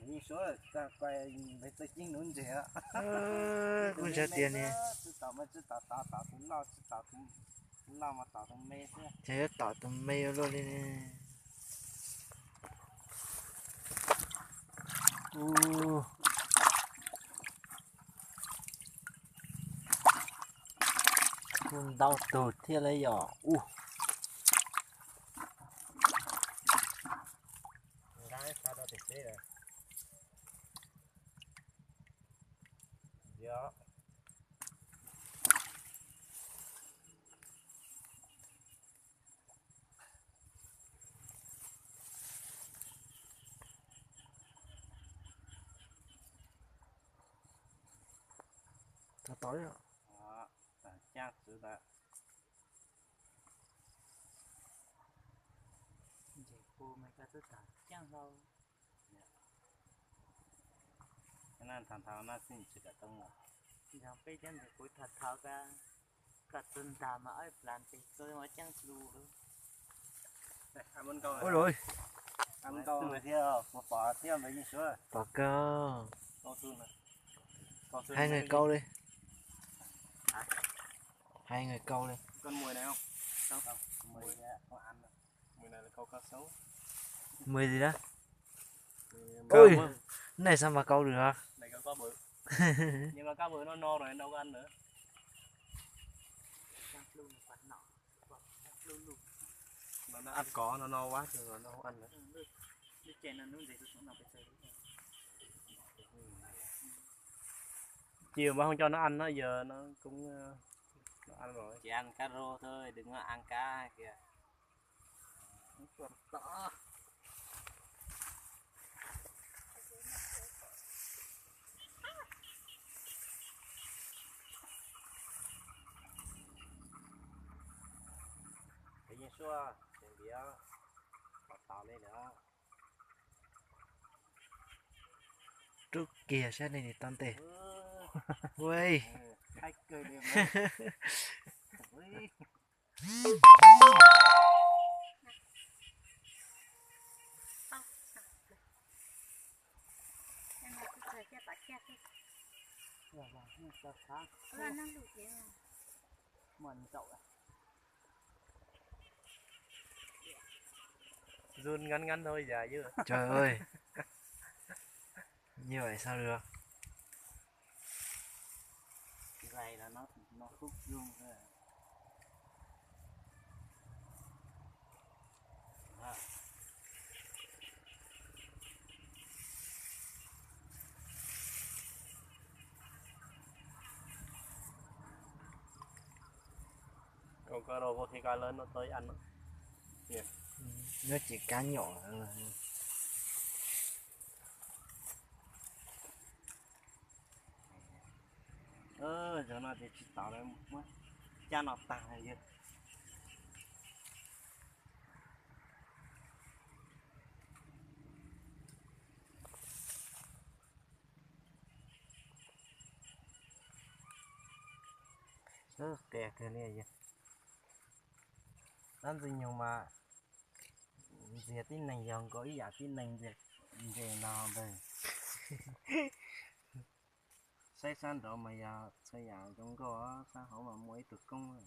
Yeej Suav, koj koj npeg txawj ceeb nuv ntseg. Kuv ntshai tias nws tsis tom me, tsis tom tod, tom tus loj, tsis tom tus loj mas tom tus me xwb. Ces yuav tom tus me ua luaj li ne. Ub, kuj ntau tug thiab lauj yom. Ub. Tau tau li. Caaj txwv tas. Ntseg pus mas koj twb tas caaj hlau. Nab thav thav nab xij tsis kam toob os. Yog peb cov ntseg pus thav thav koj, koj txwv ntag mas ob plas ntes koj ua caaj lug lawm. Ua luaj. Thiab pom thiab npawg Yeej Suav. Pom kawg. Hais nqes kauj li. Hais nqes kauj li. Mus li dab? Ui, nej xav mas kauj lwm os. Ces mas ho coj no ăn no, giờ nó cũng, nó ăn rồi. Chỉ ăn cá rô thôi, đừng có ăn cá kìa. Peb yeej suab ces ntiav pov tau li lawm. Rub kiag saib nej nim tau ntes. Ua, Run ngắn ngắn thôi, dài chứ. Trời ơi. Như vậy sao được? Gầy là nó, nó khúc run thôi à. Con cá rô có khi cá lớn nó tới ăn nó. Kìa. Nó chỉ cá nhỏ thôi. Ơ, giờ nó thì chỉ tỏ đấy, muab cab no tag rồi. Qias kawg li. Dab ntxwg nyoog mas ntxias tib neeg yog nkaus ib yam tib neeg ntxias ntses no ntag. Saib sab nraud mas yog txhua yam zoo nkauj, sab hauv mas muaj ib tug koob.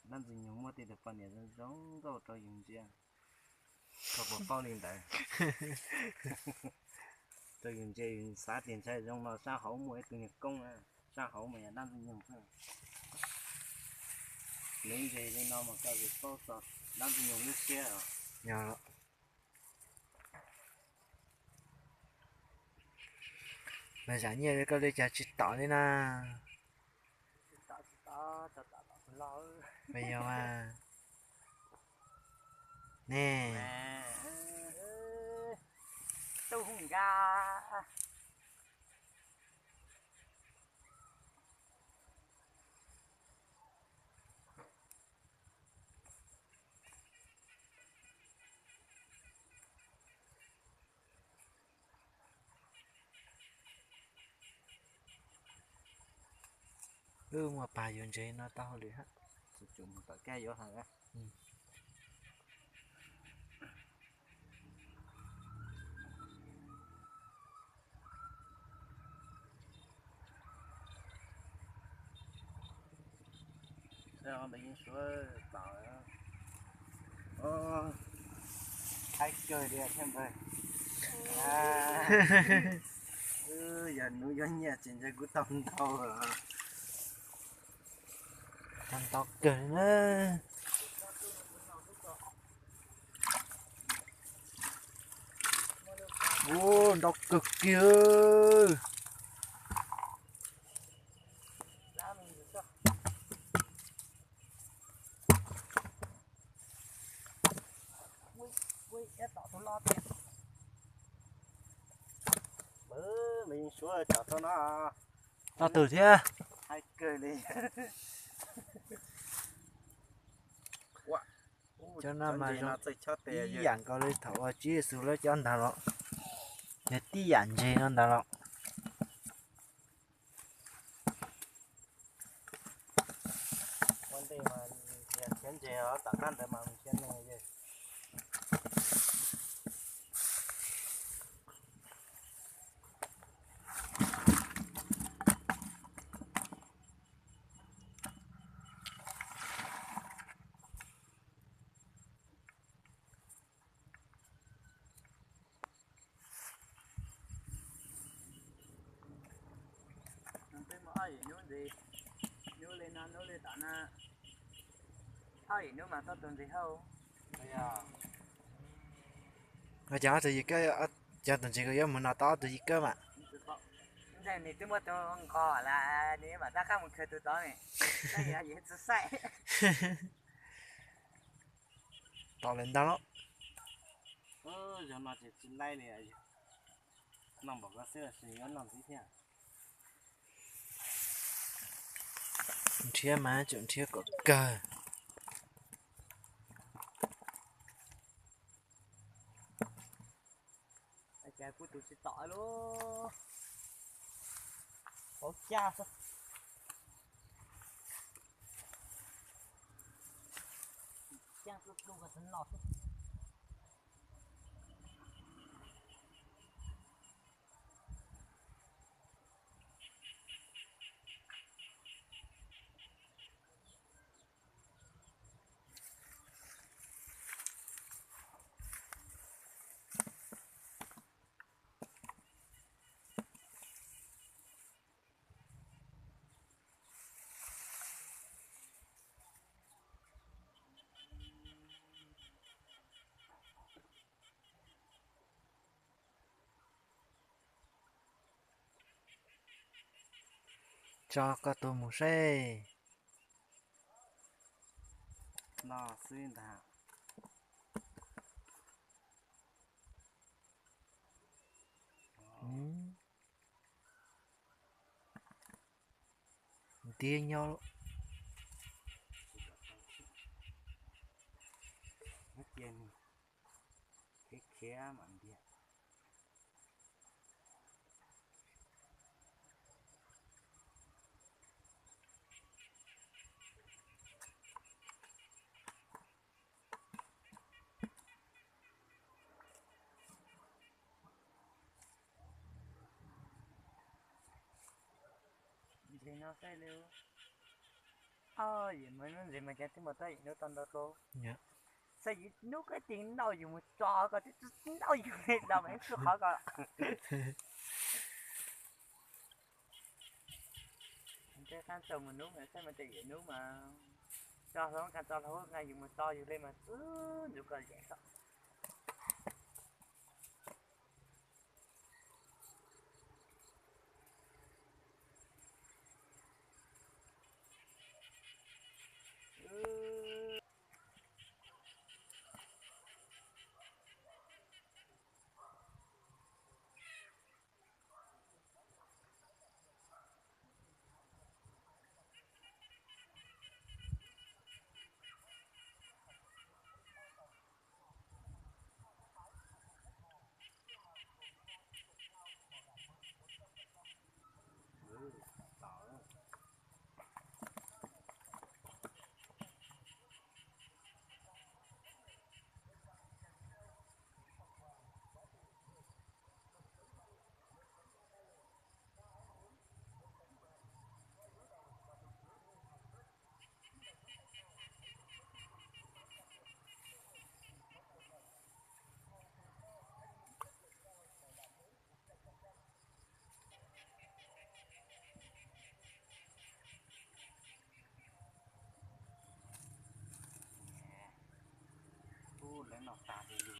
Dab ntxwg nyoog muaj tej tug poj niam zoo zoo nkauj rau yus ntsia. Koj puas paub li ntawd? Rau yus ntsia yus xav tias ntshai zoo no sab hauv muaj ib tug niag koob na, sab hauv mas yog dab ntxwg nyoog xwb. Nws ntses li no mas koj paub txog dab ntxwg nyoog lub siab os. Yog. Mas zam nyiaj li koj li cas tsis tom li na? Yog mas ne. Tub hub nka. Wb mus pab yuav ntses no tau hauj lwm hab. Tsum mus tom kab yuav hab. Npawg Yeej Suav pom, haib kawg li thiab npawg. Yog hnub yuav nyiaj ces ntshe kuv tau ntau, tau ntau kawg na. Ua, ntau kawg kiag. Npawg Yeej Suav tsom tau no, tau twm thiab. Haib kawg li. Cov no mas zoo ib yam nkaus li thaum uas Tswv Yexus lawv cov ntag los, yog tib yam ntses no ntag los. Ua ntej mas nrhiav ntses os, tom qab ntawd mas nrhiav neeg. Peb muaj ob yim hnub ntxiv, hnub li no hnub li tom no, ob yim hnub mas tau tus ntxiv hauj. Cov ob tug yim kawb, cov tus ntxiv yuav mus no tau ob tug yim kawb mas. Ntshe nws twb muaj tus nqos lawm, nws mam rov qab mus khaws tus tod ne. Yus tsis saib. Tom lawm ntag los. Zaum no ces tsis laib li, noj npaum ko xwb los sis yuav noj ntxiv thiab. Nrhiav mas tseem nrhiav kom kawg. Cas kuv tus tsis tom lauj. Hauv caj xwb. Caj xwb, dub ko xwb no xwb. Tso koj tus mus seb. No xwb ntag. Ntiab nyob. Cia nws khiav khiav mam ntiag. Ntses no saib li, yim mus hnub ntxiv mas cas twb mus tau yim hnub tau ntau dua. Saib yim hnub koj tig nrauj yus mus tso koj twb nrauj yus li los mas ib txwj qhov ko. Ntshe qab txog mus hnub mas saib mas tau yim hnub mas tso hlo nqa tso hlo nqa yus mus tso yus li mas txwb ntsug koj yam.